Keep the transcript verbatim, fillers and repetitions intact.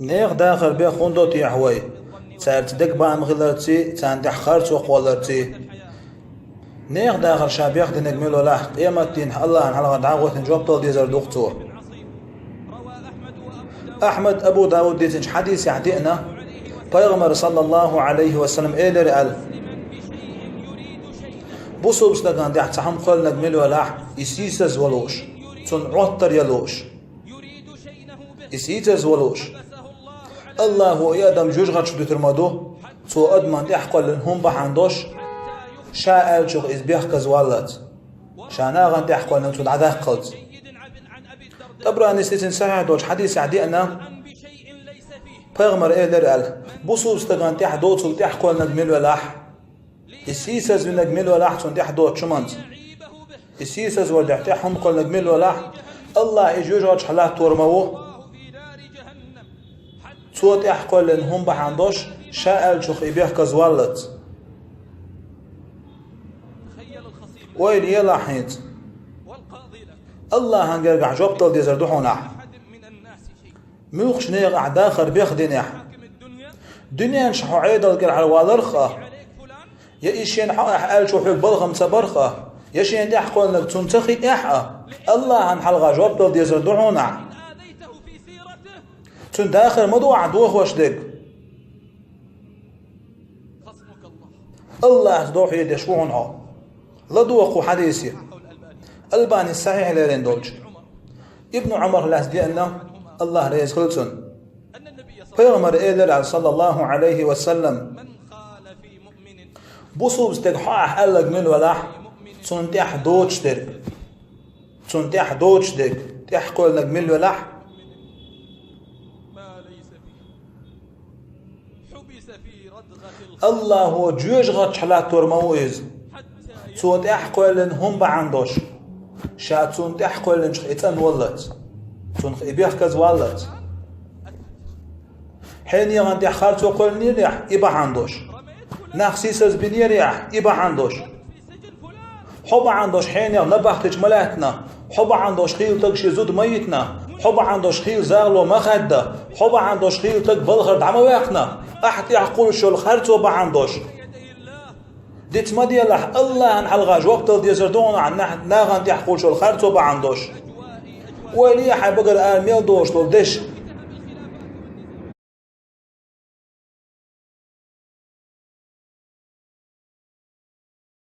Нехан дахар бех хӀунда до техьа вай? Цаьрца дегабаам хиларций, царна тӀехь харцо кхолларций. Нехан дахар ша бехдинарг мила велахь, къематдийнахь АллахӀан хьалха дӀагӀоттийна жоп дала дезар ду-кх цо. Ахьмад, Абу Дауд дийцинчу хьадисехь деана, Пайхамара, саллаллаху Ӏалайхи ва саллам, элира аьлла: «Бусулба стагана тӀехь цхьа хӀума кхоьллинарг мила велахь, и сийсаз валуш, цунна Ӏоттар ялуш». И сийсаз валуш. АллахӀа и адам жоьжахаташ дуьтур ма ду, цо адамна тӀехь кхоьллина хӀума бахьана долуш, ша аьллачух иза бехказа валлалц. Ша нахана тӀехь кхоьллинарг цо дӀадаккхалц. ТӀабаранис дийцина сахьихь долчу хьадисехь деана, Пайхамара элира аьлла: «Бусулба стагана тӀехь доцург тӀехь кхоьллинарг мила велахь, и сийсаз винарг мила велахь цунна тӀехь доцучу хӀуманца. И сийсаз вар тӀехь хӀума кхоьллинарг мила велахь, АллахӀа и жоьжахатех латтор ма ву. Цо тӀехь кхоьллина хӀума бахьана долуш, ша аьллачух и бехказа валлалц». Ойла елахь хӀинца. АллахӀан гергахь жоп дала дезар ду хьуна ахь. Муьлххачу нехан ахь дахар бехдинехь, дуьненчохь хьо Ӏедал кӀелхьара валарх а, я и шена хьо ахь аьллачо хьоьга балхам ца барх а, я шена тӀехь кхоьллинарг цунна ца хиънехь а, АллахӀан хьалха жоп дала дезар ду хьуна ахь. Цуьнан дахар ма ду ахь дохош дерг. АллахӀца дохьедеш ву хьуна хьо. ЛадогӀа кху хьадисе. Албанис сахьихь лерина долчу. Ибн Ӏумарах лаьцна деана, АллахӀ реза хуьлда цунна. Пайхамара элира аьлла, саллаллаху Ӏалайхи ва саллам: «Бусулба стеган хьо ахь аьлларг мила велахь, цунна тӀехь доцуш дерг. Цунна тӀехь доцуш дерг, тӀехь кхоьллинарг мила велахь». АллахӀа жоьжахатех латтор ма ву иза. Цо тӀехь кхоьллина хӀума бахьана долуш, ша цунна тӀехь кхоьллинчух и цӀанваллалц, цунах и бехказа валлалц. Хьенехан тӀехь харцо кхоьллинера ахь, и бахьана долуш. Нах сийсаз бинера ахь, и бахьана долуш. Хьо бахьана долуш хьенех набахтича ма лаьттина, хьо бахьана долуш хийла стаг шен зуда ма йитина, хьо бахьана долуш хийла загӀало ма хаьдда, хьо бахьана долуш хийла стаг балхара дӀа ма ваьккхина, ахь тӀехь кхуллуш йолу харцо бахьана долуш. Диц ма делахь, АллахӀан хьалха жоп дала дезар ду хьуна ахь нах-, нахана тӀехь кхуллуш йолу харцо бахьана долуш. Ойла е хьайн багара ара мел долуш долу деш,